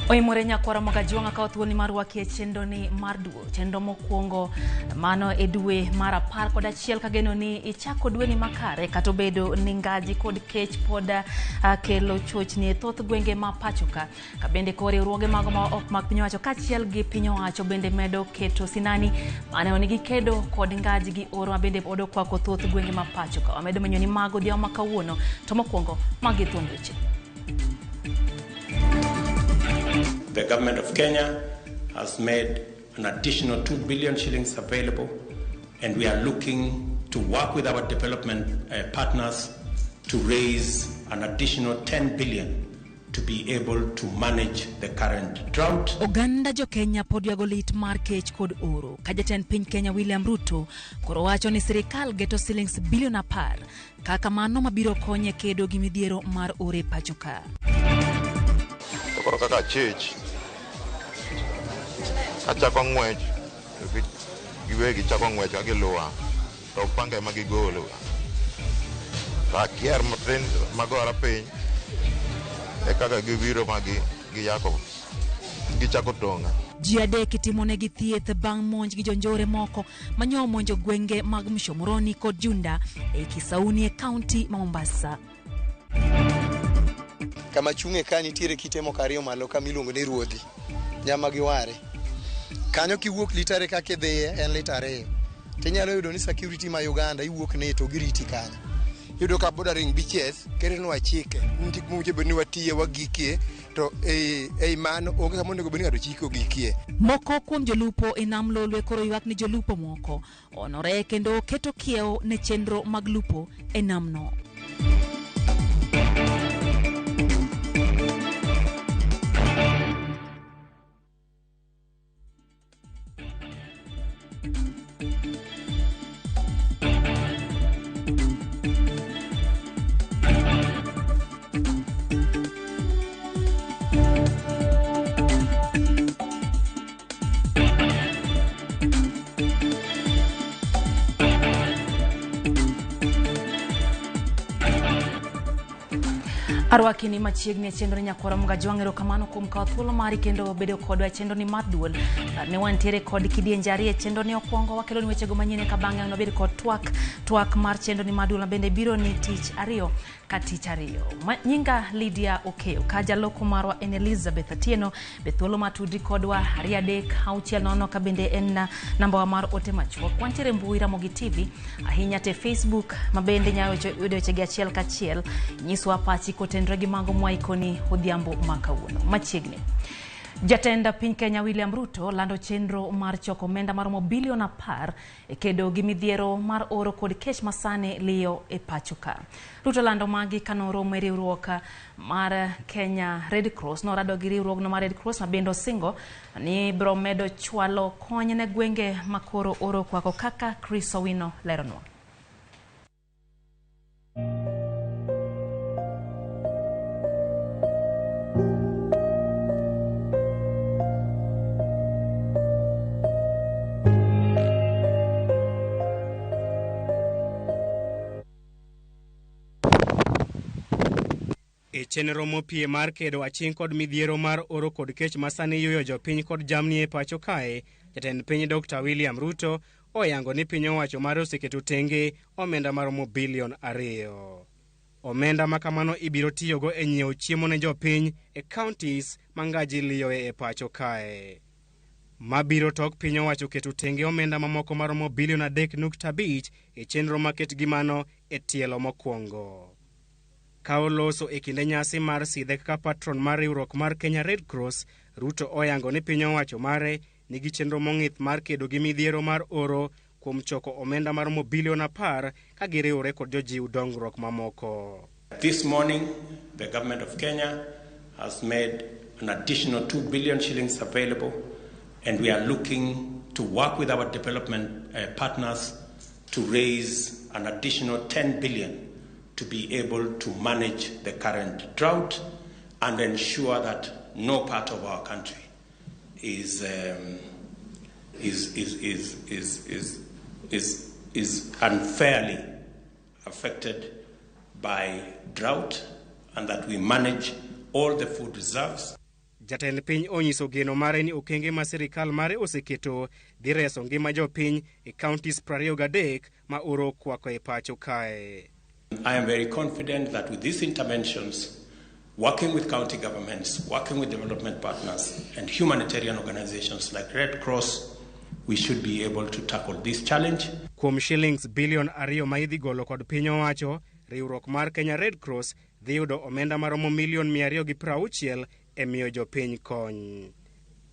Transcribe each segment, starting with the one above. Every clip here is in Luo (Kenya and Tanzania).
Oimore nyakwara Magajwang'a kawo thuolo mar rwaki e chenroni mar duol. Chenro mokwongo mano e dwe mar 11 kageno ni ichako dweni makare kata obedo ni ngaji kod kech pod kelo chochni e thoth gwenge ma pacho ka. Ka bende koro riwruoge mago ma ok mag piny owacho kaachiel gi piny owacho bende medo keto sinani maneno ni gikedo kod ngaji gi oro ma bende pod okwako thoth gwenge ma pacho ka. Wamedo menyo ni mago odhiambo ma kawuono to mokwongo magi thuond weche. The government of Kenya has made an additional 2 billion shillings available, and we are looking to work with our development partners to raise an additional 10 billion to be able to manage the current drought. Oganda jo Kenya pod ywago lit mar kech kod oro ka jatend piny Kenya William Ruto koro wacho ni sirikal geto silings bilion 10 kaka mano mabiro konye kedo gi midhiero mar oro e pacho ka. To koro kaka achich achako ng'wech to giwegi chako ng'wech ka giluwa to panga ema gigolo to akier matin magora piny e kaka gibiro ma giyako gichako tong'a. Ji adek itimonegi thieth bang' monj gi jonjore moko manyo omonjo gwenge mag Mshomoroni kod Junda ei Kisauni e kaunti ma Mombasa. Kama chung'e ka nitiere kite moko ariyo malo kama iluongo ni Ruodhi, nyama gi ware. Kanyo kiwuok litare kaka idhiye en lita 2. Tinyalo yudo ni security ma Uganda iwuok ne to giriti kanyo. Iyudo ka bordering beaches ketonwa chike nitie kuma owinjo bed ni watiye wagikie to ei mano onge kama onego bed ni ng'ato chiko gikie. Moko kuom jolupo e nam Lolwe koro ywak ni jolupo moko onore kendo keto kiewo ne chenro mag lupo e namno. Arwaki ni machiegni e chenro ni nyakwara Mugajwang', erokamano kuom kawo thuolo mari kendo bedo kodwa e chenro ni mar duol. Ne wantiere kod kidienje ariyo e chenro ni okwongo wakelo ni wechego manyien ka bang'e wabed kod twak mar chenro ni mar duol ma bende biro ni tich ariyo ka tich ariyo. Nyinga Lydia Okeyo ka jaloko marwa en Elizabeth Atieno, be thuolo matudri kodwa 2 3 6 0 ka bende en namba wa mar ote machuok. Wantiere mbui Ramogi TV ahinya te Facebook ma bende nyalo yudo wechegi achiel kachiel. Nyiswa pachi kotenore gi mago mwaikoni odhiambo ma kawuono. Machiegni. Jatend piny Kenya William Ruto lando chenro mar choko omenda maromo bilion 10 e kedo gi midhiero mar oro kod kech masani liyo e pacho ka. Ruto lando magi kanoromo e riwruok mar Kenya Red Cross. Norado gi riwruogno mar Red Cross ma bende osingo ni biro medo chwalo kony ne gwenge makoro oro kwako kaka Chris Owino leronwa. E chenro mopie mar kedo aching' kod midhiero mar oro kod kech masani yuyo jopiny kod jamni e pacho kae, jatend piny Dr. William Ruto oyango ni piny owacho mare oseketo tenge omenda maromo bilion 2. Omenda ma kamano ibiro tiyogo e nyiewo chiemo ne jopiny e counties ma ngaji liyoe e pacho kae. Mabiro tok piny owacho keto tenge omenda mamoko maromo bilion 3.5 e chenro maket gi mano e tielo mokwongo. Ka oloso e kinde nyasi mar sidhe kaka patron mar riwruok mar Kenya Red Cross, Ruto oyango ni piny owacho mare nigi chenro mong'ith mar kedo gi midhiero mar oro kuom choko omenda maromo bilion 10 ka giriwore kod jojiw dongruok mamoko. This morning, the government of Kenya has made an additional 2 billion shillings available, and we are looking to work with our development partners to raise an additional 10 billion to be able to manage the current drought and ensure that no part of our country is unfairly affected by drought, and that we manage all the food reserves. Jatend piny onyiso geno mare ni okenge ma sirikal mare oseketo dhi reso ngima jopiny e counties 23 ma oro okwako e pacho kae. I am very confident that with these interventions, working with county governments, working with development partners and humanitarian organizations like Red Cross, we should be able to tackle this challenge. Kuom shillings bilion 2 ma idhi golo kod piny owacho, riwruok mar Kenya Red Cross dhi yudo omenda maromo milion 260 e miyo jopiny kony.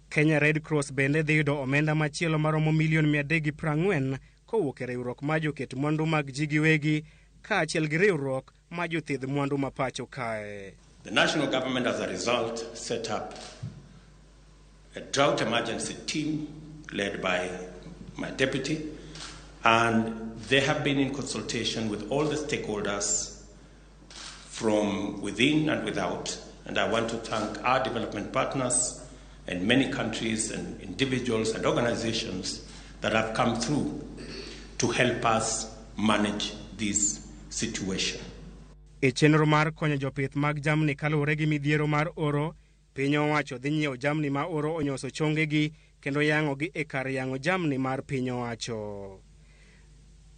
Kenya Red Cross bende dhi yudo omenda machielo maromo milion 340 kowuok e riwruok mar joket mwandu mag ji giwegi kaachiel gi riwruok ma jothiedh mwandu ma pacho kae. The national government, as a result, set up a drought emergency team led by my deputy, and they have been in consultation with all the stakeholders from within and without. And I want to thank our development partners and many countries and individuals and organizations that have come through to help us manage this situation. E chenro mar konyo jopith mag jamni kaluwore gi midhiero mar oro, piny owacho dhi nyiewo jamni ma oro onyoso chongegi kendo yang'ogi e kar yang'o jamni mar piny owacho.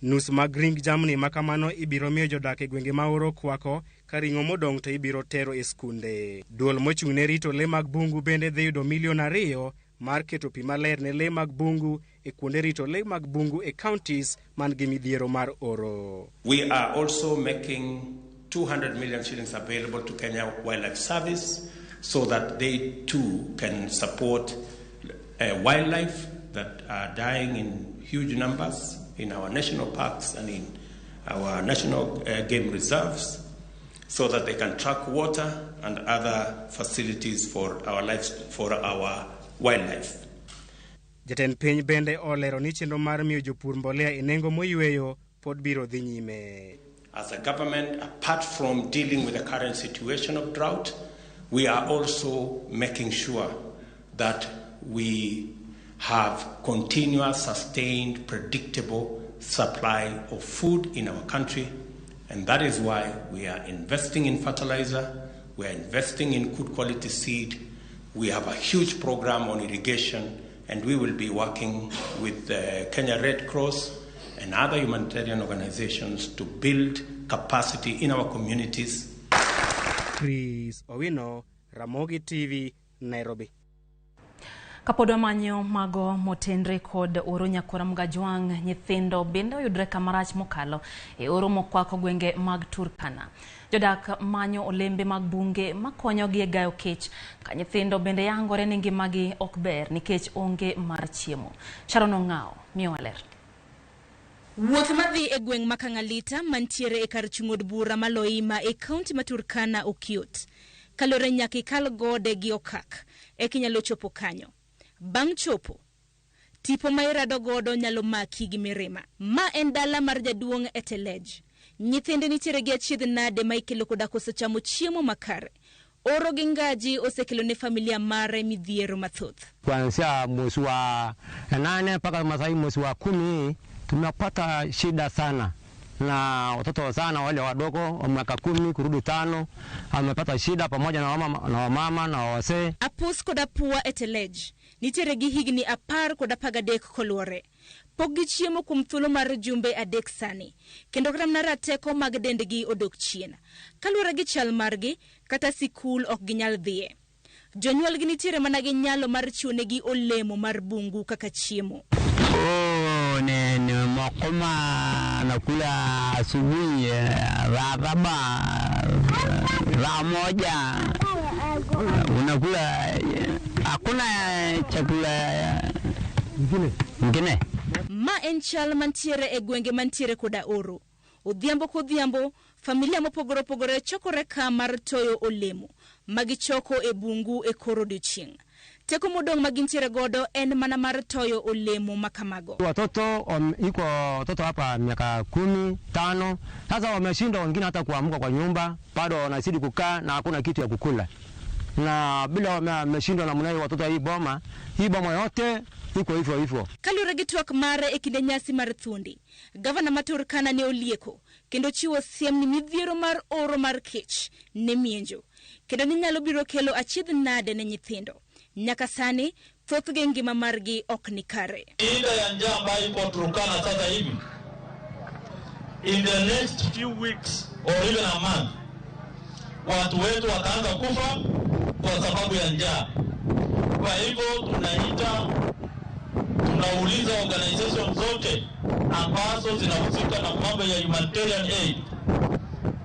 Nus mag ring jamni ma kamano ibiro miyo jodak e gwenge ma oro okwako ka ring'o modong' to ibiro tero e skunde. Duol mochung' ne rito le mag bungu bende dhi yudo milion 2 mar keto pi maler ne le mag bungu e kuonde rito le mag bungu e counties man gi midhiero mar oro. We are also making 200 million shillings available to Kenya Wildlife Service so that they too can support wildlife that are dying in huge numbers in our national parks and in our national game reserves, so that they can track water and other facilities for our lives, for our wildlife. Jatend piny bende olero ni chenro mar miyo jopur mbolea e nengo moyweyo pod biro dhi nyime. As a government, apart from dealing with the current situation of drought, we are also making sure that we have continuous, sustained, predictable supply of food in our country. And that is why we are investing in fertilizer, we are investing in good quality seed, we have a huge program on irrigation, and we will be working with the Kenya Red Cross and other humanitarian organizations to build capacity in our communities. Chris Owino, Ramogi TV, Nairobi. Kapod wamanyo mago motenre kod oro nyakwara Mgajwang', nyithindo bende oyudre kamarach mokalo e oro mokwako gwenge mag Turkana. Jodak manyo olembe mag bunge makonyogi e gayo kech, ka nyithindo bende yangore ni ngimagi ok ber nikech onge mar chiemo. Sharon Ong'ao miyowa ler. Wuoth madhi e gweng' ma Kang'alita mantiere e kar chung' od bura ma Loima e kaunti ma Turkana ok yot. Kaluwore nyaka ikal gode gi okak eka inyalo chopo kanyo. Bang' chopo, tipo ma irado godo nyalo maki gi mirima. Ma en dala mar jaduong' Etelej. Nyithinde nitiere gi achiedh nade ma ikelo koda koso chamo chiemo makare. Oro gi ngaji osekelo ne familia mare midhiero mathoth. Kuanzia mwezi wa 8 mpaka masai mwezi wa 10 tumepata shida sana, na watoto sana wale wadogo wa miaka 10 kurudi 5 amepata shida pamoja na wamama na wazee. Apus kod apua Etelej nitiere gi higni 10 kod 13 koluore. Pok gichiemo kuom thuolo mar jumbe 3 sani, kendo kata mana rateko mag dendgi odok chien. Kaluwore gi chal margi, kata sikul ok ginyal dhiye. Jonyuolgi nitiere mana gi nyalo mar chiwonegi olemo mar bungu kaka chiemo. Oh, ni mokoma nakula asubuhi raba moja unakula, hakuna chakula ngine. Ma en chal mantiere e gwenge mantiere koda oro. Odhiambo kodhiambo, familia mopogore opogore chokore ka mar toyo olemo magichoko e bungu e kor odiochieng'. Teko modong' magintiere godo en mana mar toyo olemo makamago. Watoto iko watoto hapa miaka 15 sasa wameshindwa, wengine hata kuamka kwa nyumba, bado wanazidi kukaa na hakuna kitu ya kukula. Na bila wameshindwa namna hiyo watoto hii boma yote iko hivyo hivyo. Kaluwore gi twak mare e kinde nyasi mar thuondi, gavana ma Turkana ne olieko kendo chiwo siem ni midhiero mar oro mar kech ne mienjo, Kendo ni nyalo biro kelo achiedh nade ne nyithindo. Nyaka sani, thothgi ngima margi ok ni kare. Shida ya njaa ambayo iko Turkana sasa hivi, in the next few weeks or even a month, watu wetu wataanza kufa kwa sababu ya njaa. Kwa hivyo tunauliza organization zote ambazo zinahusika na mambo ya humanitarian aid,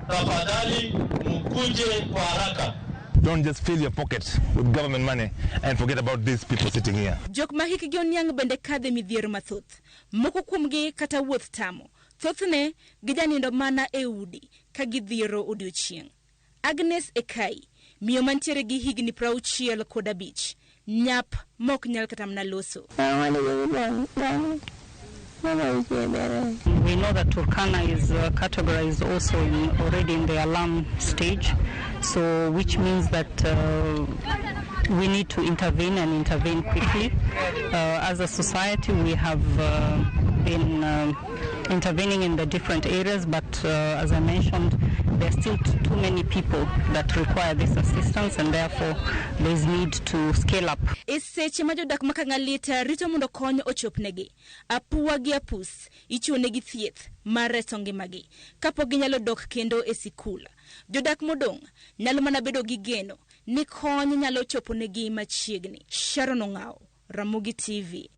tafadhali mkuje kwa haraka. Don't just fill your pockets with government money and forget about these people sitting here. Jok ma hikgi oniang' bende kadhe midhiero mathoth. Moko kuomgi kata wuoth tamo. Thothne gijanindo mana e udi ka gidhiero odiochieng'. Agnes Ekai, miyo mantiere gi higni 65, nyap mok nyal kata mana loso. We know that Turkana is categorized also already in the alarm stage, so which means that we need to intervene and intervene quickly. As a society, we have been intervening in the different areas, but as I mentioned, there are still too many people that require this assistance, and therefore there is need to scale up. E seche ma jodak ma Kang'alita rito mondo kony ochopnegi, apuwa gi apus ichiwonegi thieth mar reso ngimagi kapok ginyalo dok kendo e sikul. Jodak modong' nyalo mana bedo gi geno ni kony nyalo choponegi machiegni. Sharon Ong'ao, Ramogi TV.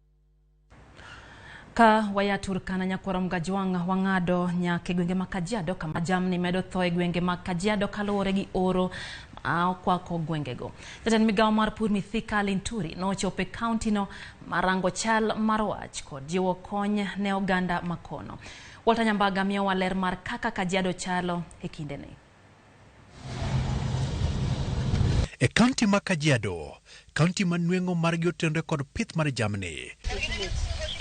Ka waya Turkana nyakwara Mgajwang' wang'ado nyaka e gwenge ma Kajiado kama jamni medo tho e gwenge ma Kajiado kaluwore gi oro ma okwako gwengego. Jatend migawo mar pur Mithika Linturi nochopo e kaunti no marango chal mar wach kod jiwo kony ne oganda makono. Walter Nyambaga miyowa ler mar kaka Kajiado chalo e kindeni. E kaunti ma Kajiado, kaunti ma nweng'o margi otenore kod pith mar jamni.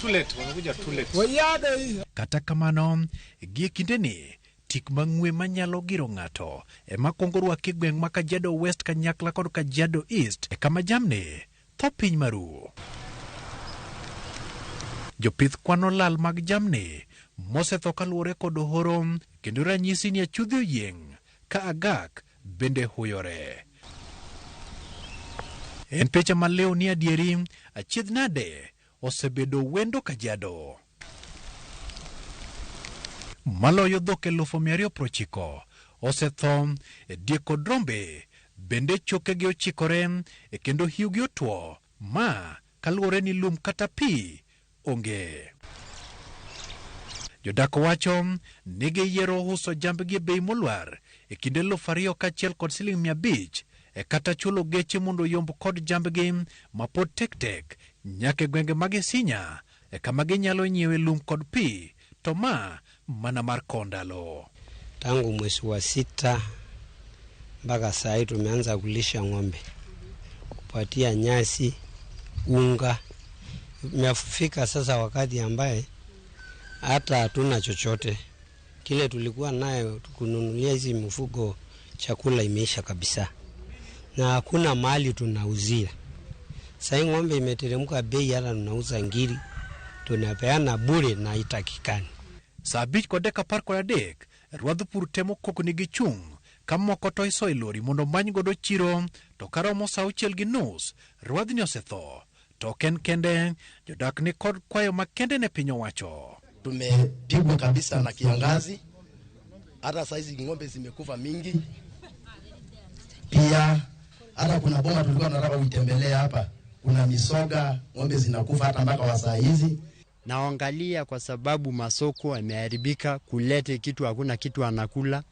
Too late, wamekuja too late. Kata kamano, gie kindeni, tik mang'we manyalo giro ng'ato ema kwongo rwaki e gweng' ma Kajiado West kanyakla kod Kajiado East e kama jamni tho piny maru. Jopith kwano lal mag jamni mosetho kaluwore kod horo kendo ranyisi ni achudhe oyieng' ka agak bende huyore. En picha maliw ni adieri achiedh nade osebedo wendo Kajiado. Maloyo dhok 290,000 osetho e diek kod rombe bende chokegi ochikore e kendo hiugi otwo ma kaluwore ni lum kata pi onge. Jodak wacho ni giyiero uso jambgi e bei molwar e kind 2,000 kaachiel kod siling 500 e kata chulo geche mondo oyomb kod jambgi mapod tek tek nyaka e gwenge mag Isinya e kama ginyalo nyiewe lum kod pi to ma mana mar kondalo. Tangu mwezi wa 6 mpaka saa hii tumeanza kulisha ng'ombe, kupatia nyasi, unga. Imefika sasa wakati ambaye hata hatuna chochote. Kile tulikuwa nayo kununulia hizi mifugo chakula imeisha kabisa, na hakuna mahali tunauzia. Sasa ng'ombe imeteremka bei, hata tunauza ngiri tunapeana bure na itakikani. Saa 5:13 rwadh pur temo koko nigi chung' ka moko to iso e lori mondo many godo chiro to karomo saa 6:30 rwadhni osetho. To ok en kende, jodak ni kod kwayo makende ne piny owacho. Tumepigwa kabisa na kiangazi, hata saizi ng'ombe zimekufa mingi. Pia hata kuna boma tulikuwa tunataka kuitembelea hapa, kuna misoga ng'ombe zinakufa hata mpaka wa saa hizi. Naangalia kwa sababu masoko yameharibika, kulete kitu hakuna kitu anakula.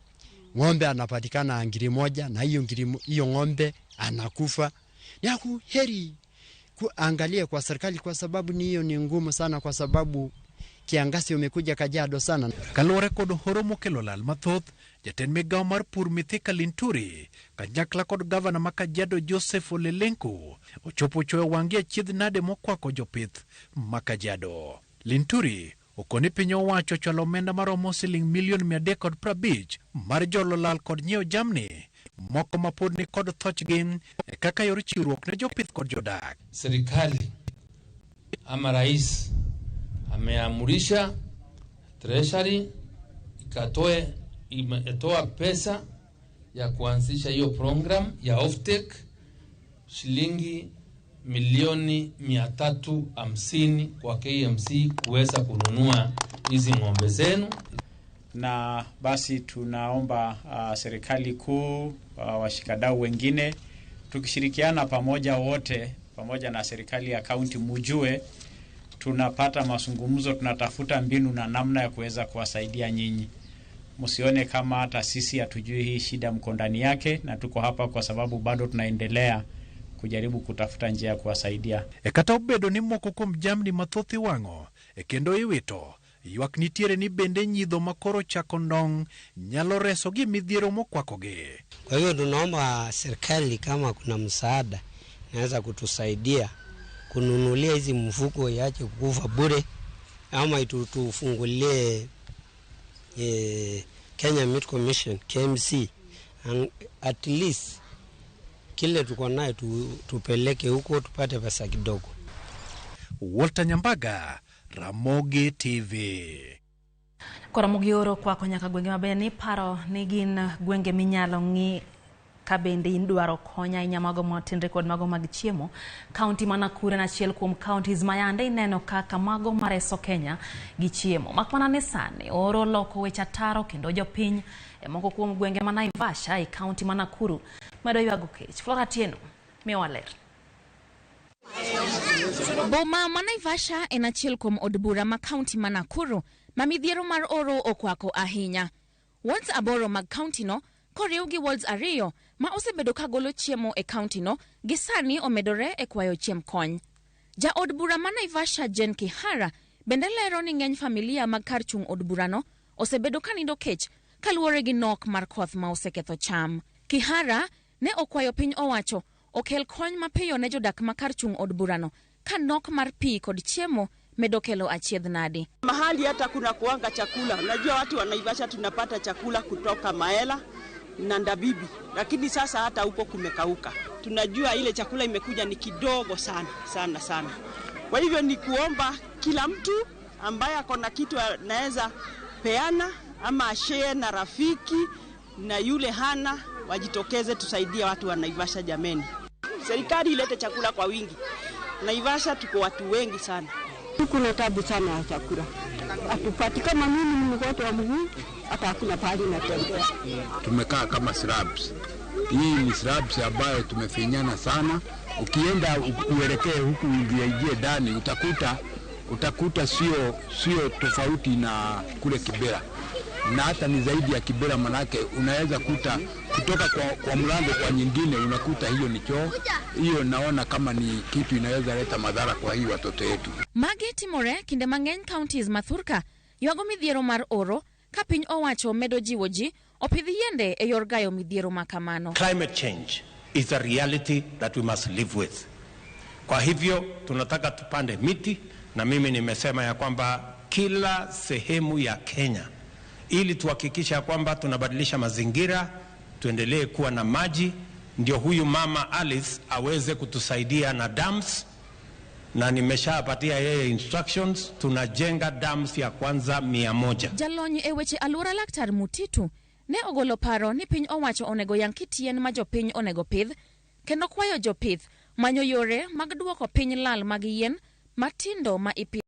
Ng'ombe anapatikana ngiri moja na hiyo ngiri hiyo ng'ombe anakufa. Ni heri kuangalia kwa serikali kwa sababu ni hiyo ni ngumu sana, kwa sababu kiangazi umekuja Kajiado sana. Kaluwore kod horo mokelo lal mathoth, jatend migawo mar pur Mithika Linturi kanyakla kod gavana ma Kajiado Joseph Ole Lenku ochopo choyo wang'gi achiedh nade mokwako jopith ma Kajiado. Linturi okoni piny owacho chwalo omenda maromo siling milion 350 mar jolo lal kod nyiewo jamni moko mapod ni kod thochgi e kaka yor chiwruok ne jopith kod jodak. Serikali ama rais ameamurisha Treasury ikatoe imetoa pesa ya kuanzisha hiyo program ya offtake shilingi milioni 350 kwa KMC kuweza kununua hizi ng'ombe zenu. Na basi tunaomba serikali kuu, washikadau wengine, tukishirikiana pamoja wote, pamoja na serikali ya kaunti, mujue tunapata mazungumzo, tunatafuta mbinu na namna ya kuweza kuwasaidia nyinyi. Msione kama hata sisi hatujui hii shida mko ndani yake, na tuko hapa kwa sababu bado tunaendelea kujaribu kutafuta njia ya kuwasaidia. E kata obedo ni moko kuom jamni mathoth iwang'o e kendo iwito, ywak nitiere ni bende nyidho makoro chako ndong' nyalo resogi e midhiero mokwakogi. Kwa hiyo tunaomba serikali kama kuna msaada naweza kutusaidia kununulia hizi mfuko iache kukufa bure, ama tufungulie Kenya Meat Commission KMC, and at least kile tuko nayo tupeleke huko tupate pesa kidogo. Walter Nyambaga, Ramogi TV. Koro oro kwako nyaka gwenge maber ni paro ni gin gwenge minyalo ng'i ka bende idwaro kony ahinya mago motenre kod mago mag chiemo. Kaunti ma Nakuru en achiel kuom counties ma yande ineno kaka mago mareso Kenya gi chiemo. Mak mana ni sani oro loko weche ataro kendo jopiny e moko kuom gwenge ma Naivasha e kaunti ma Nakuru medo ywago kech. Flora Atieno miyowa ler. Boma ma Naivasha en achiel kuom od bura ma kaunti ma Nakuru ma midhiero mar oro okwako ahinya. Wards 8 mag kaunti no koriw gi wards 2 ma osebedo ka golo chiemo e kaunti no gi sani omedore e kwayo chiemb kony. Ja od bura ma Naivasha Jane Kihara bende lero ni ng'eny familia mag kar chung' od burano osebedo ka nindo kech kaluwore gi nok mar koth ma oseketho cham. Kihara ne okwayo piny owacho okel kony mapiyo ne jodak ma kar chung' od burano ka nok mar pi kod chiemo medo kelo achiedh nadi. Mahali hata kuna kuanga chakula, unajua watu wa Naivasha tunapata chakula kutoka Maela na Ndabibi, lakini sasa hata huko kumekauka. Tunajua ile chakula imekuja ni kidogo sana sana sana. Kwa hivyo ni kuomba kila mtu ambaye akona kitu anaweza peana ama share na rafiki na yule hana, wajitokeze tusaidie watu wa Naivasha jameni. Serikali ilete chakula kwa wingi. Naivasha tuko watu wengi sana. Kuna tabu sana ya chakula. Hatupati. Kama mimi ni mgonjwa wa mguu, hata hakuna pahali natembea. Tumekaa kama slabs. Hii ni slabs ambayo tumefinyana sana. Ukienda uelekee huku uingie ndani utakuta sio tofauti na kule Kibera. Na hata ni zaidi ya Kibera, manake unaweza kuta kutoka kwa mlango kwa nyingine unakuta hiyo ni choo. Hiyo naona kama ni kitu inaweza leta madhara kwa hii watoto wetu. Magi timore kinde mang'eny counties mathurka ywago midhiero mar oro ka piny owacho medo jiwo ji opidh yiende e yor gayo midhiero ma kamano. Climate change is a reality that we must live with. Kwa hivyo tunataka tupande miti, na mimi nimesema ya kwamba kila sehemu ya Kenya, ili tuhakikisha kwamba tunabadilisha mazingira, tuendelee kuwa na maji, ndio huyu mama Alice aweze kutusaidia na dams, na nimeshapatia yeye instructions, tunajenga dams ya kwanza 100. Jalony e weche alwora Laktar Mutitu ne ogolo paro ni piny owacho onego yang kit yien ma jopiny onego pidh, kendo kwayo jopith manyo yore mag duoko piny lal mag yien matindo ma ipidho.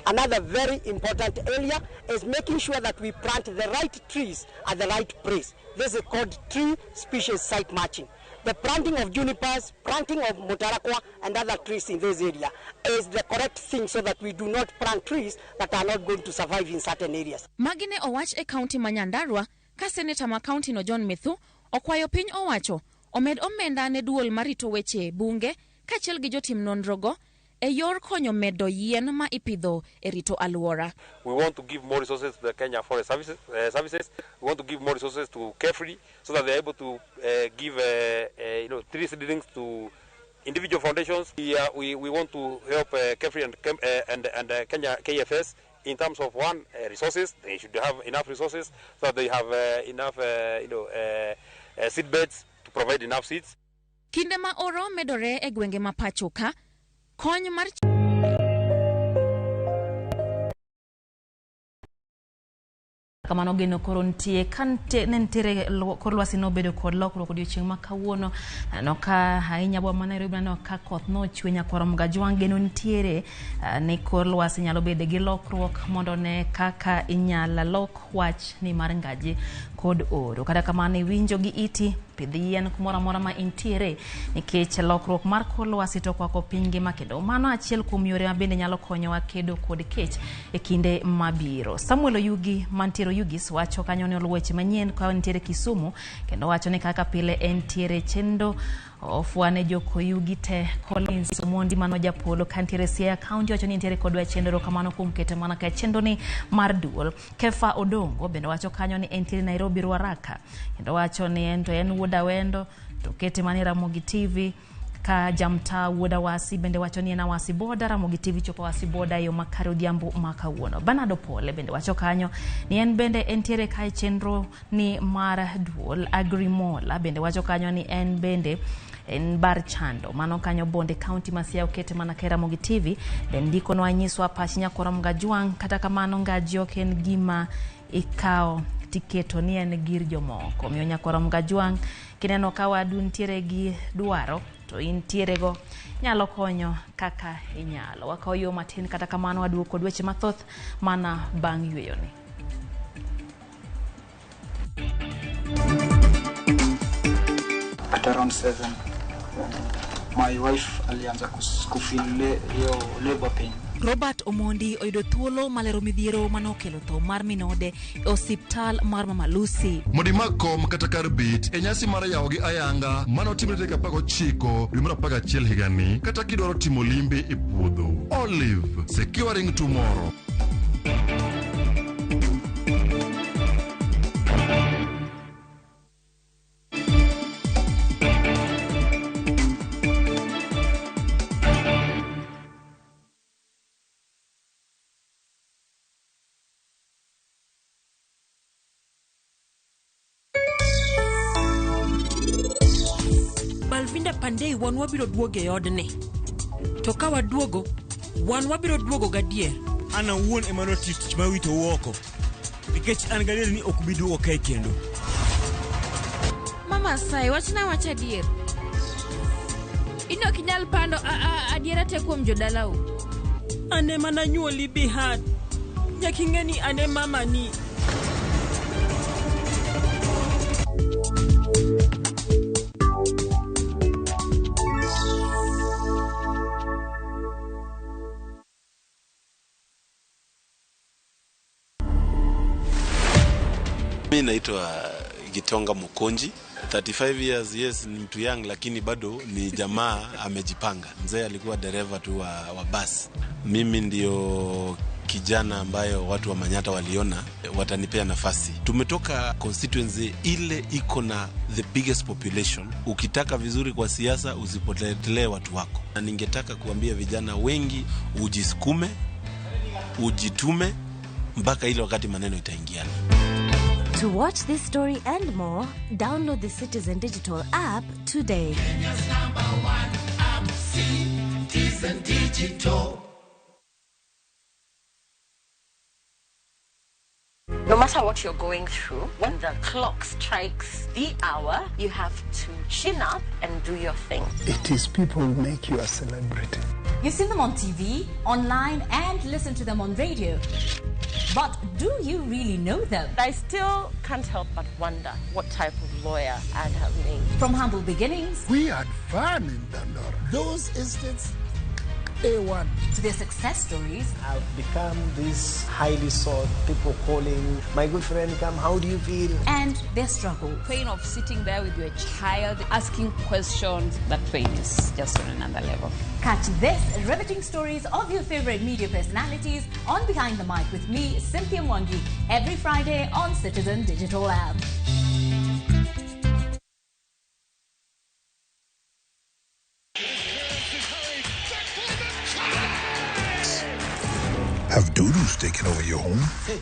Another very important area is making sure that we plant the right trees at the right place. This is called tree species site matching. The planting of junipers, planting of mutarakwa and other trees in this area is the correct thing so that we do not plant trees that are not going to survive in certain areas. Magi ne owach e kaunti ma Nyandarua ka seneta ma kaunti no John Methu okwayo piny owacho omed omenda ne duol marito weche bunge kaachiel gi jotim nonrogo e yor konyo medo yien ma ipidho e rito alwora. We want to give more resources to the Kenya Forest Services. We want to give more resources to KEFRI so that they are able to give tree seedlings to individual foundations. We want to help KEFRI and Kenya KFS in terms of one, resources. They should have enough resources so that they have enough seed beds to provide enough seeds. Kinde ma oro medore e gwenge ma pacho ka, kony mar kamano geno koro nitie ka ne nitiere kor lwasi nobedo kod lokruok odiochieng' ma kawuono. Aneno ka ahinya boma ma Nairobi aneno ka koth nochwe nyakwar Mgajwang'. Geno nitiere ni kor lwasi nyalo bedo gi lokruok mondo ne kaka inyalo lok wach ni mar ngaji kod oro. Kata kamano iwinjo gi iti, pidh yien kumoro amora ma intiere nikech lokruok mar kor lwasi to okwako piny ngima, kendo mano achiel kuom yore ma bende nyalo konyowa kedo kod kech e kinde mabiro. Samuel Oyugi mantiere Oyugis wacho kanyo ni oluwo weche manyien ka nitiere Kisumu, kendo wacho ni kaka pile entiere chenro ofwane jokoyugi te. Collins Omondi mano japolo kantiere Siaya County wacho ni nitiere kodwa e chenro kamano kuom keto mana ka chenro ni mar duol. Kefa Odongo bende wacho kanyo ni entiere Nairobi Ruaraka, kendo wacho ni en to en wuod Awendo to kete mana e Ramogi TV. Ka jamta wuod Awasi bende wacho ni en Awasi Boda, Ramogi TV chopo Awasi Boda e yo makare odhiambo ma kawuono. Bernard Opole bende wacho kanyo ni en bende entiere kae chenro ni mar duol. Agrimola bende wacho kanyo ni en bende en bar chando mano kanyo Bonde County ma Siaya okete mana ka Ramogi TV. Be ndiko no anyiswa pach nyakwar Mgajwang'. Kata kamano ngaji ok en gima ikawo tiketo ni en gir jomoko. Omiyo nyakwar Mgajwang' kineno ka wadu nitiere gi dwaro to intiere go nyalo konyo kaka inyalo. Wakawo yo matin, kata kamano waduogo kod weche mathoth mana bang' yweyoni. At around 7, my wife alianza kufeel hiyo labor pain. Robert Omondi oyudo thuolo malero midhiero manokelo tho mar minode e osiptal mar Mama Lucy. Mondo imak kom kata kar bet e nyasi mar yawo gi ayanga manotimre tarik 19 dwe mar 11 higani, kata kidwaro timo limbe e puodho. Olive, securing tomorrow. Balvinda Pandey, wan wabiro duogo e odni. To ka waduogo, wan wabiro duogo gadier. An awuon ema notiyo tich mar witou oko, nikech an gadier ni ok ubi duogo kae kendo. Mama Asai, wachna wach adier. In ok inyal pando adiera te kuom jodalau. An ema nanyuoli Bihar. Nyaka ing'e ni an e mamani. Mi naitwa Gitonga Mukonji, 35 years, yes, ni mtu young lakini bado ni jamaa amejipanga. Mzee alikuwa dereva tu wa bus. Mimi ndio kijana ambayo watu wa Manyatta waliona watanipea nafasi. Tumetoka constituency ile iko na the biggest population. Ukitaka vizuri kwa siasa usipotelee watu wako. Na ningetaka kuambia vijana wengi ujisukume, ujitume mpaka ile wakati maneno itaingiana. To watch this story and more, download the Citizen Digital app today. Kenya's number one app, Citizen Digital. No matter what you're going through, when the clock strikes the hour, you have to chin up and do your thing. It is people who make you a celebrity. You've seen them on TV, online, and listen to them on radio. But do you really know them? I still can't help but wonder what type of lawyer I'd have made. From humble beginnings. We had fun in Dandora. Those estates, A1. To their success stories. I've become this highly sought, people calling, my good friend, come, how do you feel? And their struggle. Pain of sitting there with your child, asking questions, that pain is just on another level. Catch this riveting stories of your favorite media personalities on Behind the Mic with me, Cynthia Mwangi, every Friday on Citizen Digital app. Have doodles taken over your home? Hey.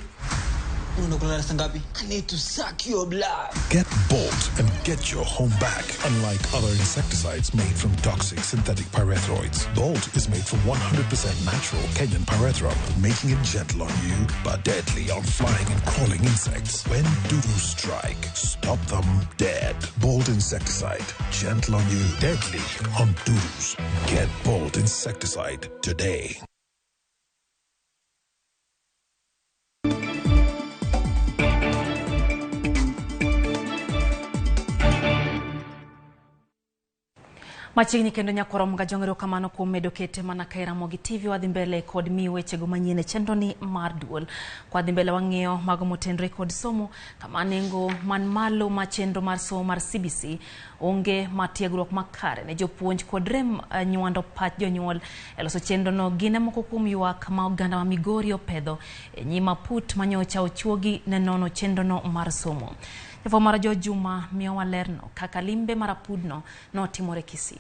Unaenda kulala saa ngapi? I need to suck your blood. Get Bolt and get your home back. Unlike other insecticides made from toxic synthetic pyrethroids, Bolt is made from 100% natural Kenyan pyrethrum, making it gentle on you but deadly on flying and crawling insects. When dudu strike, stop them dead. Bolt insecticide, gentle on you, deadly on dudus. Get Bolt insecticide today. Machiegni kendo nyakwaro Mgajong erokamano kuom medo kete mana ka e Ramogi TV. Wadhi mbele kod miyo wechego manyien e chenro ni mar duol. Kwadhi mbele wang'iyo mago motenore kod somo kama nengo man malo ma chenro mar somo mar CBC onge mar tiegruok makare ne jopuonj kod rem nywando pach jonyuol e loso chenro no gin e moko kuom ywak ma oganda ma Migori opedho e nyim aput manyocha ochuogi ne nono chenro no mar somo. Jafwambo mar Jo Juma miyowa lerno kaka limbe mar apudno notimore Kisii.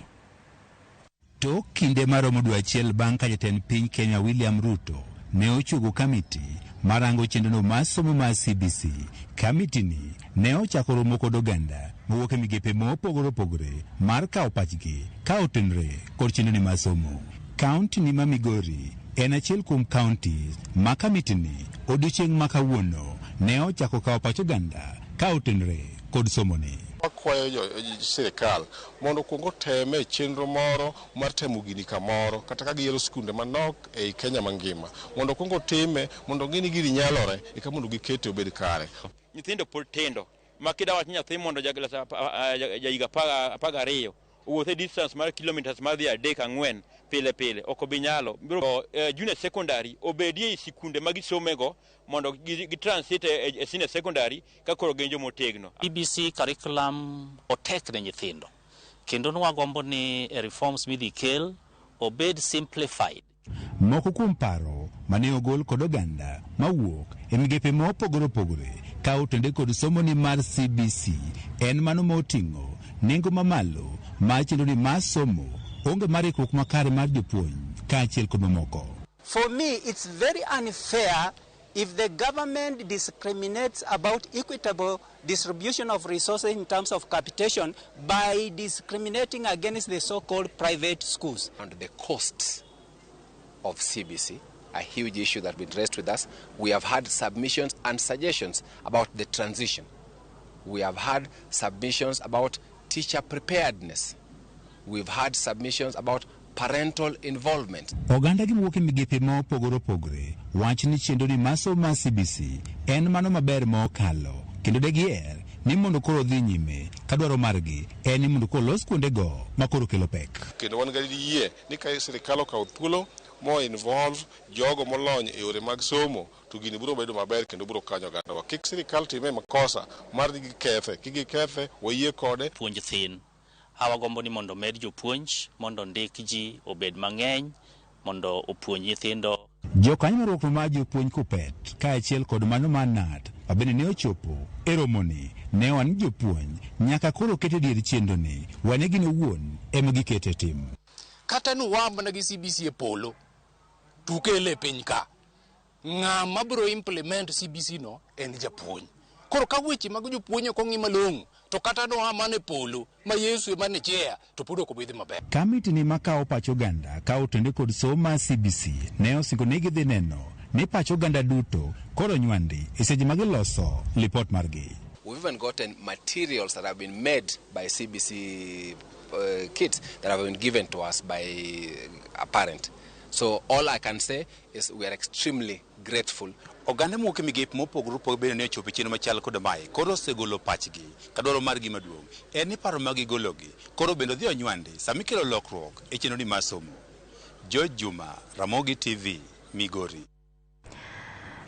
Tok kinde maromo dwe achiel bang' ka jatend piny Kenya William Ruto ne ochuogo kamiti marango chenrono mar somo mar CBC. Kamiti ni ne ochako romo kod oganda mowuok e migepe mopogore opogore mar kawo pachgi ka otenore kod chenro ni mar somo. Kaunti ni ma Migori en achiel kuom kaunti ma kamiti ni odiochieng' ma kawuono ne ochako kawo pach oganda ka otenore kod somo ni. Wakwayo sirikal mondo okuong oteme chenro moro mar temo gini kamoro, kata ka giyiero skunde manok ei Kenya mangima, mondo okuong otime mondo ng'e ni gini nyalore eka mondo gikete obed kare. Nyithindo pod tindo ma kida wach nyathi mondo ja klas ja higa 12 owuoth e distance mar kilometers madhi 3 4 pile pile ok obi nyalo. Biro junior secondary obedie e sikunde ma gisomego mondo gi transit e senior secondary ka koro gin joma otegno. CBC curriculum otek ne nyithindo kendo nwagombo ni reforms midhi kel obed simplified. Moko kuom paro mane ogol kod oganda mawuok e migepe mopogore opogore ka otende kod somo ni mar CBC en mano moting'o nengo mamalo mar chenro ni mar somo, onge mar ikruok makare mar jopuonj kaachiel kod mamoko. For me, it's very unfair if the government discriminates about equitable distribution of resources in terms of capitation by discriminating against the so-called private schools. And the costs of CBC, a huge issue that has been raised with us. We have had submissions and suggestions about the transition. We have had submissions about teacher preparedness. We've had submissions about parental involvement. Oganda gi mawuok e migepe ma opogore opogore wach ni chenro ni mar somo mar CBC en mano maber ma okalo kendo de giher ni mondo koro dhi nyime ka dwaro margi en ni mondo koro los kuondego ma koro kelo pek. Kendo wan gi yie ni ka sirikal okawo thuolo mo involve jogo molony e yore mag somo to gini biro bedo maber kendo biro konyo ogandawa. Kik sirikal time makosa mar ni gikethe, kik gikethe, wayie kode. Puonj thin. Awagombo ni mondo med jopuonj, mondo ndik ji obed mang'eny, mondo opuonj nyithindo. Jokanyo mar riwruok mar jopuonj KUPPET kaachiel kod mano mar KNUT ma bende ne ochopo e romoni ne owacho ni jopuonj nyaka koro ket e dier chenro ni wane gin owuon ema gikete tim. Kata nuwa mana gi CBC e polo tukele e piny ka, ng'ama biro implement CBC no en japuonj. Koro ka weche mag jopuonj ok ong'i malong'o, to kata noa mana e polo ma Yesu ema ne chair to pod ok obi dhi maber. Kamiti ni makawo pach oganda ka otende kod somo mar CBC ne osingo ni gidhi neno ni pach oganda duto koro nywandi e seche ma giloso lipot margi. We've even gotten materials that have been made by CBC kits that have been given to us by a parent. So all I can say is we are extremely grateful. Oganda mowuok e migepe mopogore opogore bende ne ochopo e chenro machal kod mae koro osegolo pachgi ka dwaro margi maduong' en ni paro ma gigologi koro bende odhi onywandi sama ikelo lokruok e chenro ni mar somo. George Juma, Ramogi TV, Migori.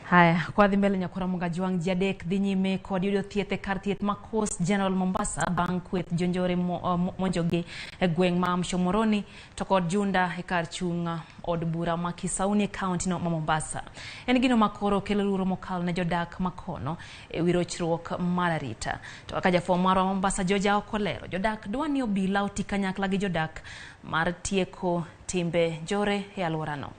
Haya, kwa dhi mbele nyakwara Mugajwang' ji adek dhi nyime kod yudo thieth e kar thieth ma Coast General Mombasa bang' kweth jonjore monjogi e gweng' ma Mshomoroni to kod Junda e kar chung' od bura ma Kisauni e kaunti no ma Mombasa. En gino ma koro kelo luoro mokalo ne jodak makono e wi rochruok mar arita. To kaka jafwambo marwa Mombasa George Aoko lero, jodak dwa ni obila oti kanyakla gi jodak mar tieko timbe njore e alworano.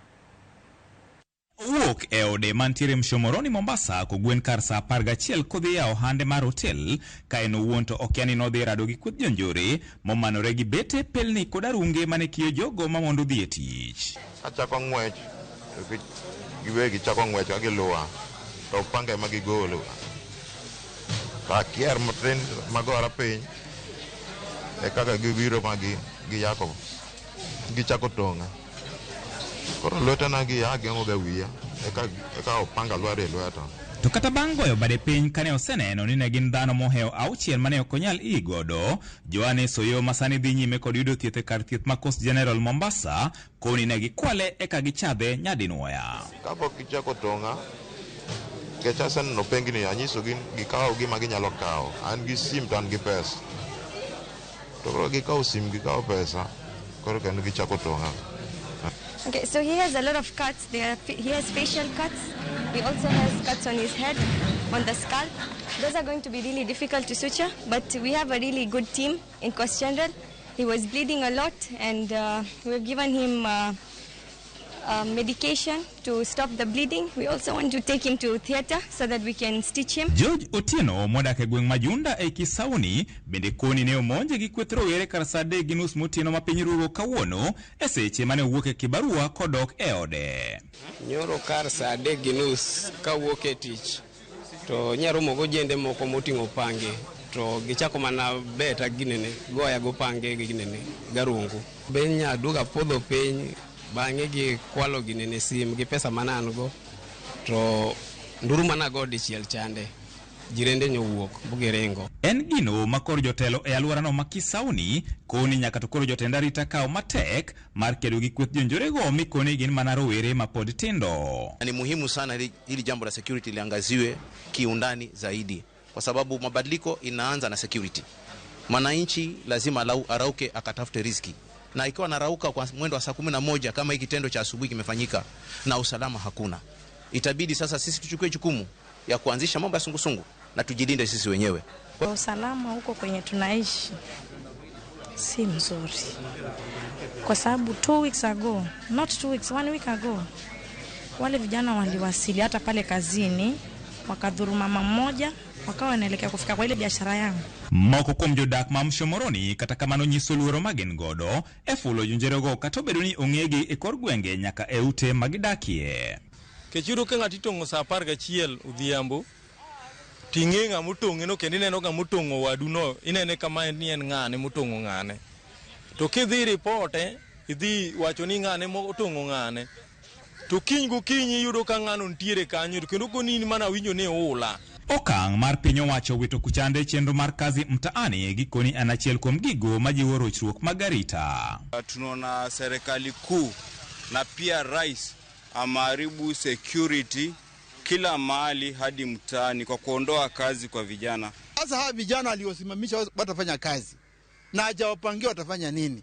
Owuok e ode mantiere Mshomoroni Mombasa kogwen kar saa 11 kodhi yawo ohande mar hotel ka en owuon to okia ni nodhi rado gi kweth jonjore momanore gi bete, pelni kod arunge mane kiyo jogo ma mondo dhi e tich. Achako ng'wech to giwegi chako ng'wech ka giluwa to panga ema gigolo. To akier matin magora piny e kaka gibiro ma giyako gichako tong'a. Koro lwetena gi ageng'o ga wiya eka opanga lwar e lweta. To kata bang' goyo bade piny kane oseneno ni ne gin dhano mohewo 6 mane ok onyal ii godo, Johannes Oyo ma sani dhi nyime kod yudo thieth e kar thieth ma Coast General Mombasa koni ne gikwale eka gichadhe nyadinwoya. Kapok gichako tong'a, nikech aseneno pengni anyisogi gikaw gima ginyalo kawo. An gi sim to an gi pesa. To koro gikawo sim gikawo pesa, koro kendo gichako tong'a. Okay, so he has a lot of cuts. He has facial cuts. He also has cuts on his head, on the scalp. Those are going to be really difficult to suture, but we have a really good team in Coast General. He was bleeding a lot, and we've given him medication to stop the bleeding. We also want to take him to theater so that we can stitch him. George Otieno modak e gweng' Majunda e Kisauni bende koni ne omonje gi kweth rowere kar saa 3:30 motieno ma piny rugo kawuono e seche mane owuok e kibarua kodok e ode. Nyoro kar saa 3:30 kawuok e tich to nyaromo gojende moko moting'o pange to gichako mana beta ginene goya go pange ginene garungu. Be nyaduoga podho piny bang'e gi kwalo ginene sim gi pesa mana an go to nduru mana go dichiel chande jirende nyowuok bugiringo. En gino ma koro jotelo e alworano ma Kisauni koni nyaka to koro jotend arita kawo matek mar kedo gi kweth jonjorego mi koni gin mana rowere ma pod tindo. Ni muhimu sana hili jambo la security liangaziwe kiundani zaidi, kwa sababu mabadiliko inaanza na security. Mwananchi lazima arauke akatafute riziki, na ikiwa anarauka kwa mwendo wa saa 11 kama hiki kitendo cha asubuhi kimefanyika na usalama hakuna, itabidi sasa sisi tuchukue jukumu ya kuanzisha mambo ya sungusungu na tujilinde sisi wenyewe. Kwa usalama huko kwenye tunaishi si mzuri, kwa sababu 2 weeks ago, not 2 weeks, 1 week ago, wale vijana waliwasili hata pale kazini wakadhuru mama mmoja, wakawa wanaelekea kufika kwa ile biashara yangu. Moko kuom jodak ma Mshomoroni kata kamano nyiso luoro ma gin godo e fulo jonjerego kata obedo ni ong'egi e kor gwenge nyaka e ute ma gidakie. Kech iyudo ka ng'ato itong'o saa 11 odhiambo ting'e ng'ama otong'e no kendo ineno ng'ama otong'o wadu no, inene kama en ni en ng'ane motong'o ng'ane. To kidhi ripote, idhi wacho ni ng'ane motong'o ng'ane, to kiny gokinyi iyudo ka ng'ano nitiere kanyo to kendo koni in mana winjo ni oula. Okang' mar piny owacho wito kuchande chenro mar kazi mtaani gikoni en achiel kuom gigo majiwo rochruok mag arita. Tunaona serikali kuu na pia rais ameharibu security kila mahali hadi mtaani kwa kuondoa kazi kwa vijana. Sasa hawa vijana aliosimamisha watafanya kazi na hajawapangia watafanya nini?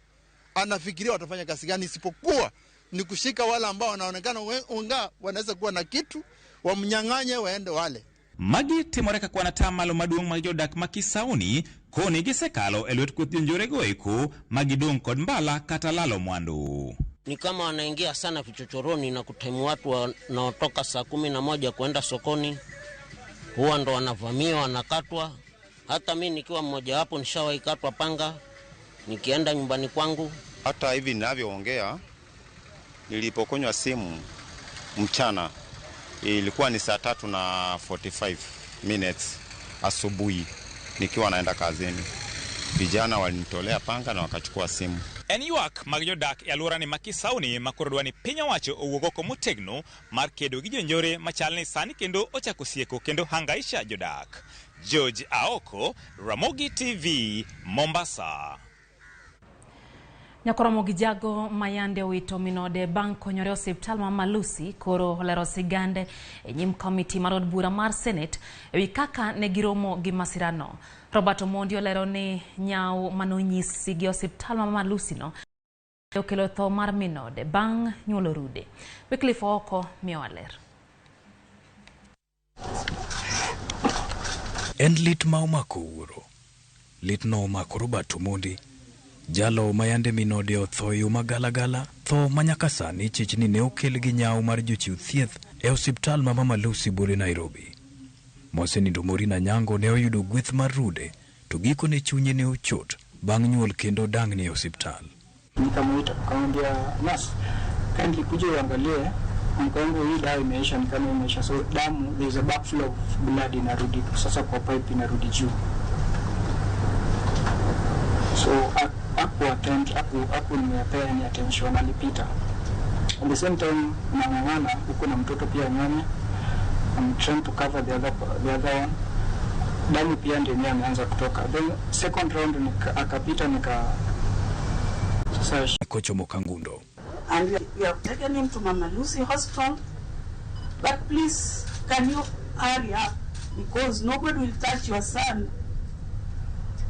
Anafikiria watafanya kazi gani isipokuwa ni kushika wale ambao wanaonekana unga wanaweza kuwa na kitu wamnyang'anye waende wale. Magi timore ka kwan atamalo maduong' mag jodak ma Kisauni koni gisekalo e lwet kweth jonjorego eko ma gidong' kod mbala kata lalo mwandu. Ni kama wanaingia sana vichochoroni na kutaimu watu wanaotoka saa 11 kwenda sokoni, huwa ndo wanavamiwa, wanakatwa. Hata mimi nikiwa mmoja wapo nishawahi katwa panga nikienda nyumbani kwangu. Hata hivi ninavyoongea, nilipokonywa simu mchana ilikuwa ni saa 3:45 minutes asubuhi nikiwa naenda kazini. Vijana walinitolea panga na wakachukua simu. En ywak mag jodak e alworani ma Kisauni ma koro dwa ni piny owacho owuog oko motegno mar kedo gi jonjore machal ni sani kendo ochako sieko kendo hangaisha jodak. George Aoko, Ramogi TV, Mombasa. Nyakoromogi jago mayande owito minode bang' konyore osiptal ma Malusi koro olero sigande e nyim komiti mar od bura mar Senate ewi kaka ne giromo gi masirano. Robert Omondi olero ni nyawo manonyisi gi osiptal ma Malusi no okelo tho mar minode bang' nyuolo rude. Wycliffe Ooko miyowa ler. En lit ma omako wuoro. Lit no omako Robert Omondi Jalo ma yande min ode otho e yo magalagala, tho ma nyaka sani chich ni ne okel gi nyawo mar jochiw thieth e osiptal ma Mama Lucy bore Nairobi. Mosenindo Maureen Anyango ne oyudo gweth mar rude to gikone chunye ne ochot bang' nyuol kendo dang'ni e osiptal. Nikamuita nikamwambia nurse, kindly kuja uangalie mke wangu, hii dawa imeisha, ni kama imeisha, so damu, there is a backflow of blood inarudi sasa kwa pipe inarudi juu, so aku attend aku nimepea any attention, alipita. At the same time nang'ang'ana huku na mtoto pia nyonye, I'm trying to cover the other one. Damu pia ndio yenyewe ameanza kutoka, then second round akapita nika sasa Kochomo Kangundo. And we have taken him to Mama Lucy Hospital. But please, can you hurry up? Because nobody will touch your son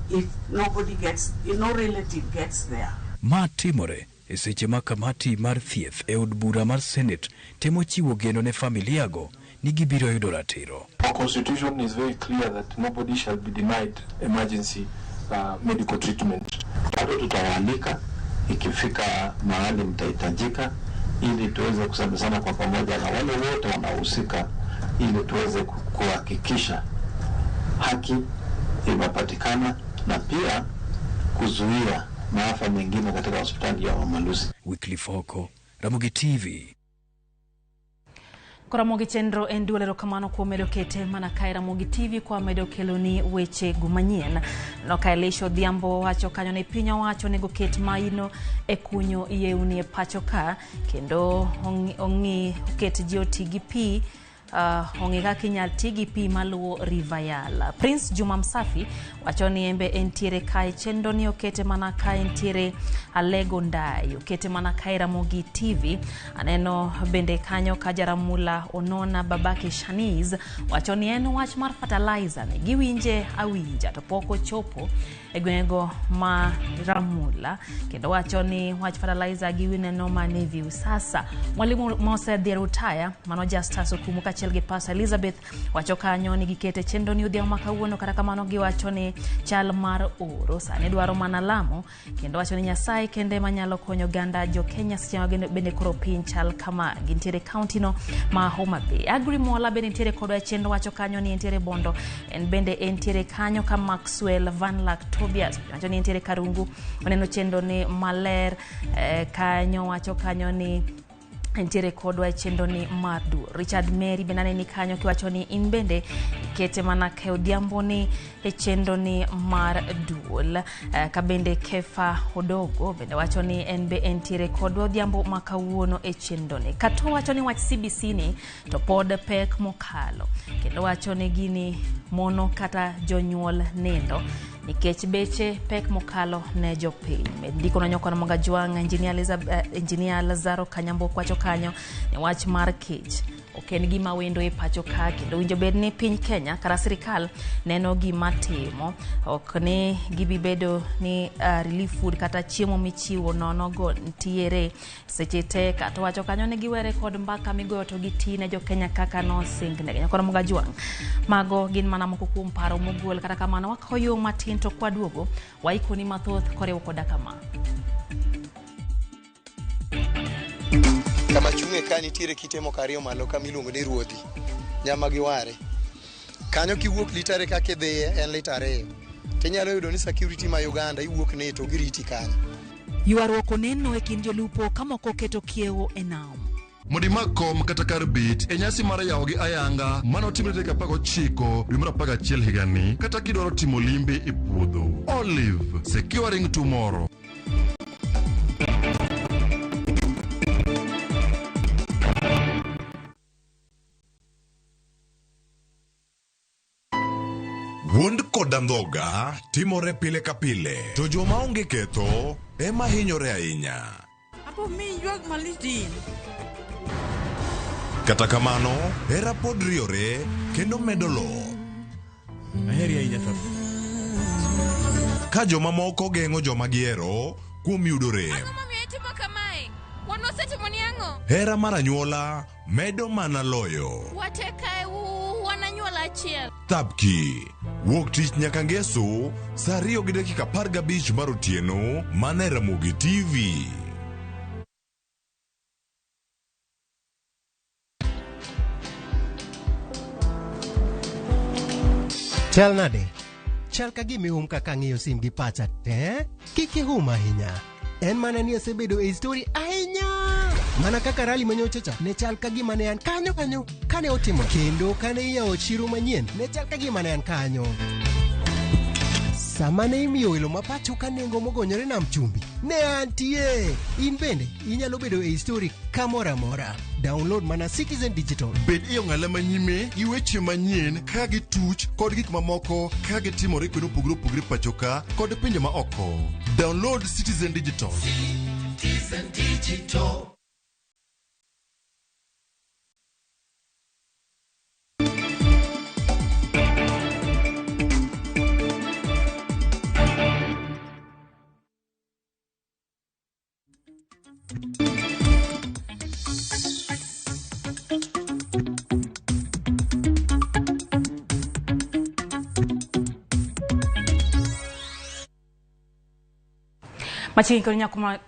if nobody gets, if no relative gets there. Ma timore e seche ma kamati mar thieth e od bura mar Senate temo chiwo geno ne familiago ni gibiro yudo ratiro. Our constitution is very clear that nobody shall be denied emergency medical treatment. Bado tutawaalika ikifika mahali mtahitajika, ili tuweze kusemezana kwa pamoja na wale wote wanaohusika, ili tuweze kuhakikisha haki imepatikana na pia kuzuia maafa mengine katika hospitali ya Mama Lucy. Wycliffe Oko, Ramogi TV. Ramogi chenro en duol erokamano kuom medo kete mana kae Ramogi TV kwa medo keloni weche go manyien. No ka Elisha Odhiambo wacho kanyo ne piny owacho onego ket maino e kunyo yewni e pacho ka kendo ong'i oket ji oti gi pi ong'i kaka inyal ti gi pi maluwo River Yala. Prince Juma Msafi wacho ni embe entiere kae chenro ni okete mana kae entiere Alego Ndai okete mana kae Ramogi TV. Aneno bende kanyo ka Jaramula Onona babake Shaniz wacho ni en wach mar fertilizer ni giwinje awinja to pok ochopo e gwengego ma Ramula kendo wacho ni wach fertilizer giwineno mane Viusasa. Mwalimu Mose Dhierutaya mano Justus Okumu kaachiel gi Pastor Elizabeth wacho kanyo ni gikete chenro ni odhiambo ma kawuono, kata kamano giwacho ni chal mar oro sani dwaro mana lamo kendo wacho ni Nyasaye kende manyalo konyo oganda jo Kenya seche ma bende koro piny chal kama gintiere kaunti no ma Homa Bay. Agri Mola bende nitiere kodwa e chenro wacho kanyo ni entiere Bondo en bende entiere kanyo ka Maxwell Van Lack Tobias wacho ni entiere Karungu oneno chenro ni maler kanyo wacho kanyo ni entiere kodwa e chenro ni mar duol. Richard Mary bende aneni kanyo kiwacho ni in bende kete mana ke odhiambo ni e chenro ni mar duol. Ka bende Kefa Odogo bende wacho ni en be entiere kodwa odhiambo ma kawuono e chenro ni. Kato wacho ni wach CBC ni to pod pek mokalo kendo wacho ni gini mono kata jonyuol nindo nikech beche pek mokalo ne jopiny. Ndiko na nyoko na Moga Jwang' Engineer Lazaro Kanyambo kwacho kanyo ni wach mar kech ok en gima wendo e pacho ka kendo winjo bed ni piny Kenya kata sirikal neno gima timo ok ni gibibedo ni relief food kata chiemo michiwo nono go ntiere seche te. Kata wacho kanyo ni giwere kod mbaka migoyo to giti ne jo Kenya kaka nosingnegi. Nyakoro Moga Jwang' mago gin mana moko kuom paro mogol, kata kamano wakawo yo matin to kwaduogo waikoni mathoth koriwo koda kama. Kama chung'e ka nitiere kite moko ariyo malo kama iluongo ni Ruodhi, nyama gi ware. Kanyo kiwuok litare kaka idhiye en lita 2. Tinyalo yudo ni security ma Uganda iwuok ne to giriti kanyo. Ywaruok oneno e kind jolupo ka moko keto kiewo e nam. Mondo imak kom kata kar bet e nyasi mar yawo gi ayanga manotimre tarik 19 dwe mar 11 higani, kata kidwaro timo limbe e puodho. Olive, securing tomorrow. Wuond kod andhoga timore pile ka pile, to joma onge ketho ema hinyore ahinya. Kata kamano, hera pod riore kendo medo loth. Ka jomamoko geng'o joma gihero kuom yudo rem. Hera mar anyuola medo mana loyo. achiel. Thapki wuok tich nyaka ngeso saa 2:15 mar otieno mana e Ramogi TV. Chal nade? Chal ka gima ihum kaka ang'iyo sim gi pacha te. Kik ihum ahinya. En mana ni asebedo e story ahinya. Mana kaka rally manyocha cha ne chal ka gima ne an kanyo kanyo kane otimo kendo kane iyawo chiro manyien ne chal ka gima ne an kanyo. Sama ne imiyo welo ma pacho ka nengo mogonyore nam chumbi, ne antie. In bende inyalo bedo e story kamoro amora. Download mana Citizen Digital. Bed e ong'ala manyime gi weche manyien ka gituch kod gik mamoko ka gitimore kuonde mopogore opogore pacho ka kod pinje ma oko. Download Citizen Digital. Citizen Digital. Machiegni kod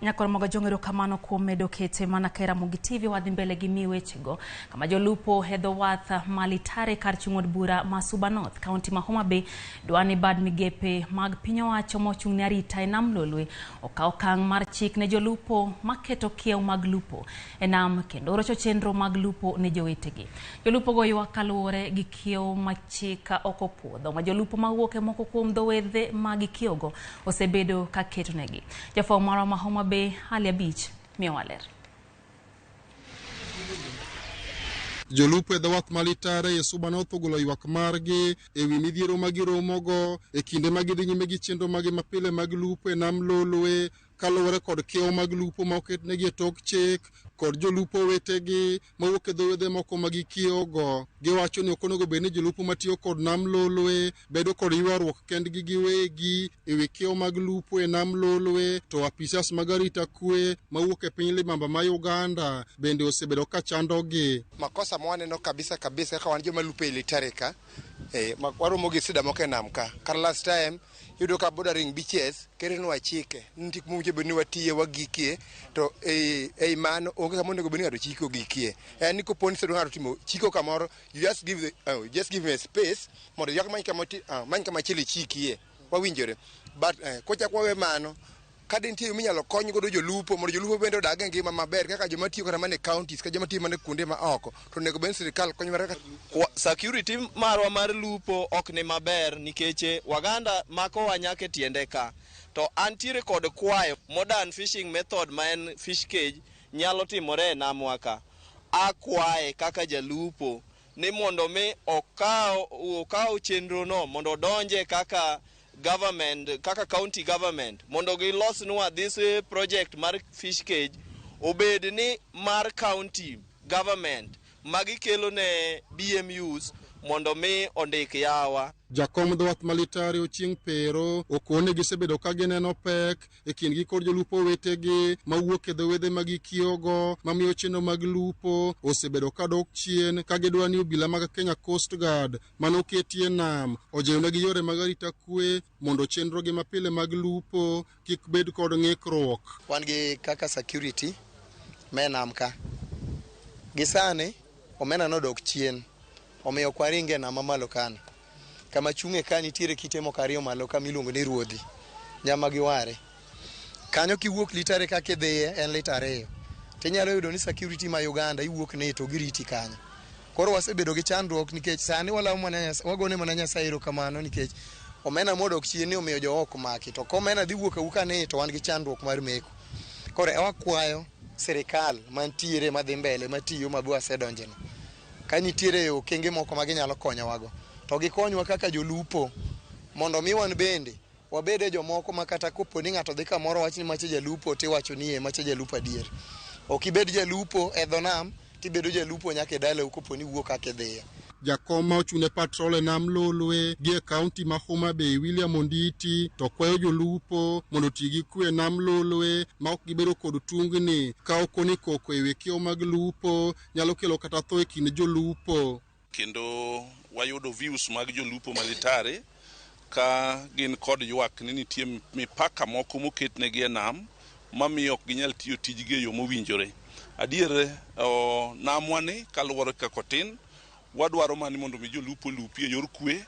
nyakoro mogo jong'ero kamano kuom medo kete mana ka e Ramogi TV wadhi mbele gi miyi wechego kama jolupo e dho wath ma Litare kar chung' od bura ma Suba North, kaunti ma Homa Bay dwa ni bad migepe mag piny owacho mochung' ne arita e nam Lolwe okaw okang' mar chik ne jolupo maketo kiew mag lupo e nam kendo rocho chenro mag lupo ne jowetegi. Jolupo go ywak kaluwore gi kiew ma chik ok opuodho ma jolupo mawuok e moko kuom dho wedhe ma gikiewgo osebedo ka ketonegi. Jafwambo marwa ma Homa Bay Ali Abich miyowa ler. Jolupo e dho wath ma Litare e Suba North ogolo ywak margi e wi midhiero ma giromogo e kinde ma gidhi nyime gi chenro magi mapile mag lupo e nam Lolwe kaluwore kod kiewo mag lupo ma oketnegi e tok chik kod jolupo wetegi mawuok e dho wedhe moko ma gikiewogo. Giwacho ni ok onego bed ni jolupo matiyo kod nam Lolwe bedo kod ywaruok kendgi giwegi e wi kiewo mag lupo e nam Lolwe to apisas mag arita kwe mawuok e piny libamba ma Uganda bende osebedo ka chandogi. Makosa ma waneno kabisa kabisa kaka wan joma lupo e Litare ka, waromo gi sida moko e nam ka. Kar last time iyudo ka bordering beaches ketonwa chike ni nitie kuma owinjo bed ni watiye wagikie to ei mano onge kama onego bed ni ng'ato chiko gikie. En ni kopo ni ng'ato timo chiko kamoro, you just give the, you just give me a space mondo yak many kama many kama chielo ichikie. Wawinjore. But kochak wawe mano, ka de nitie yo minyalo kony godo jolupo mondo jolupo bende odag e ngima maber kaka joma tiyo kata mana e counties kata joma tiyo mana kuonde ma oko to onego bed ni sirikal konyo kaka Security marwa mar lupo ok ni maber nikech Waganda makowa nyaka e tiende ka. To antiere kod kwayo modern fishing method ma en fish cage nyalo timore e namwa ka. Akwaye kaka jalupo ni mondo mi okaw chenro no mondo odonje kaka government, kaka county government mondo gilosnwa this project mar fish cage obed ni mar county government magikelo ne BMUs mondo mi ondik yawa. Jakom dho wath ma Litare Ochieng' Pero okone gisebedo ka gineno pek e kindgi kod jolupo wetegi mawuok e dho wedhe ma gikiewogo mamiyo chenro mag lupo osebedo ka dok chien ka gidwa ni obila mag Kenya Coast Guard manoketi e nam ojewonegi yore mag arita kwe mondo chenrogi mapile mag lupo kik bed kod ng'ikruok. Wan gi kaka security me nam ka. Gi sani omenda nodok chien omiyo ok waringe e nam mamalo kani. Kama chung'e ka nitiere kite moko ariyo malo ka miluongo ni ruodhi, nyama gi ware. Kanyo kiwuok Litare kaka idhiye en lita 2. Tinyalo yudo ni security ma Uganda iwuok ni to giriti kanyo. Koro wasebedo gi chandruok nikech sani walamo mana wagone mana Nyasaye erokamano nikech omenda modok chien ni omiyo jo ok maki. To komena dhi wuok awuoka ni to wan gi chandruok mar meko. Koro wakwayo sirikal mantiere madhi mbele matiyo mabe wasedonjeno. Ka nitiere okenge moko ma ginyalo konyowago to gikonywa kaka jolupo mondo mi wan bende wabede jomoko ma kata kopo ni ng'ato dhi kamoro wach ni macha jalupo tiwacho ni macha jalupo adier. Ok ibed jalupo e dho nam tibedo jalupo nyaka e dalau kopo ni iwuok kaka idhiye. Jakom ma ochung' ne patrol e nam Lolwe gi e kaunti ma Homa Bay William Onditi to kwayo jolupo mondo oti gi kwe e nam Lolwe ma ok gibedo kod tungni ka ok ni koko e wi kiewo mag lupo nyalo kelo kata tho e kind jolupo. Kendo Wayudo views mag jolupo ma Litare ka gin kod ywak ni nitie mipaka moko moketnegi e nam mamiyo ok ginyal tiyo tijgi e yo mowinjore. Adier namwa ni kaluwore kaka otin, wadwaro mana ni mondo mi jolupo olupi e yor kwe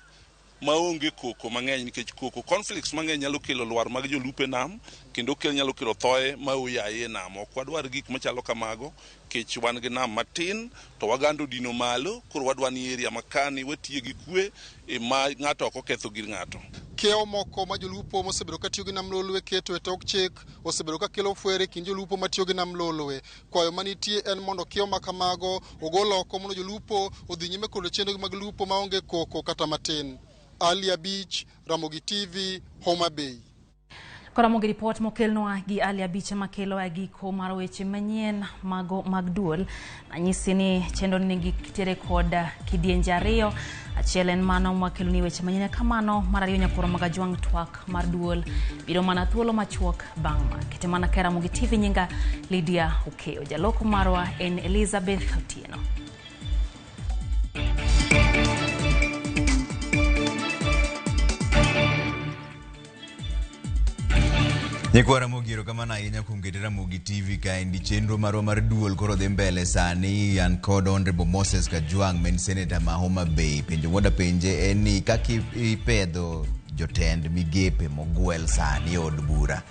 maonge koko mang'eny, nikech koko conflicts mang'eny nyalo kelo lwar mag jolupo e nam kendo nyalo kelo thoe ma oyaye e nam. Ok wadwar gik machalo kamago kech wan gi nam matin to wagando dino malo, koro wadwa ni area makani watiye gi kwe ma ng'ato ok oketho gir ng'ato. Kiewo moko ma jolupo mosebedo ka tiyo gi nam Lolwe keto e tok chik osebedo ka kelo fwere e kind jolupo matiyo gi nam Lolwe. Kwayo manitie en mondo kiewo ma kamago ogol oko mondo jolupo odhi nyime kod chenro mag lupo maonge koko kata matin. Ali Abich, Ramogi TV, Homa Bay. Koramogi ripot mokelnwa gi Ali Abich makelo e giko mar weche manyien mago mag duol. Anyisi ni chenro ni nitiere kod kidienje ariyo. Achiel en mano makelo ni weche manyien kamano, mar ariyo nyakoro mag ajwang' twak mar duol biro mana thuolo machuok bang' ma. Kete mana ka Ramogi TV, nyinga Lydia Okeyo. Jaloko marwa en Elizabeth Otieno. Nyikwa Ramogi, erokamano ahinya kuom kete Ramogi TV kaendi. Chenro marwa mar duol koro dhi mbele sani. An kod Honorable Moses Kajwang' ma en senator ma Homa Bay. Penjo mwada penje en ni kaka ipedho jotend migepe mogwel sani e od bura,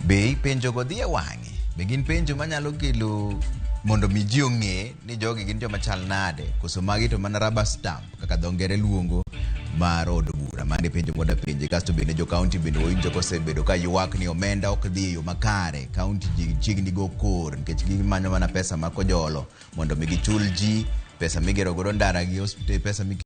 be ipenjogo dhi e wang'e? Be gin penjo manyalo kelo mondo mi ji ong'e ni jogi gin joma chal nade, koso magi to mana rubber stamp kaka dho ngere luongo mar od bura? Mano e penjo mwada penje. Kasto bende jo kaunti bende wawinjo kosebedo ka ywak ni omenda ok dhi e yo makare. Kaunti ji chiegni go kor nikech gimanyo mana pesa ma kojolo mondo mi gichul ji pesa migero godo ndara gi hospital, pesa.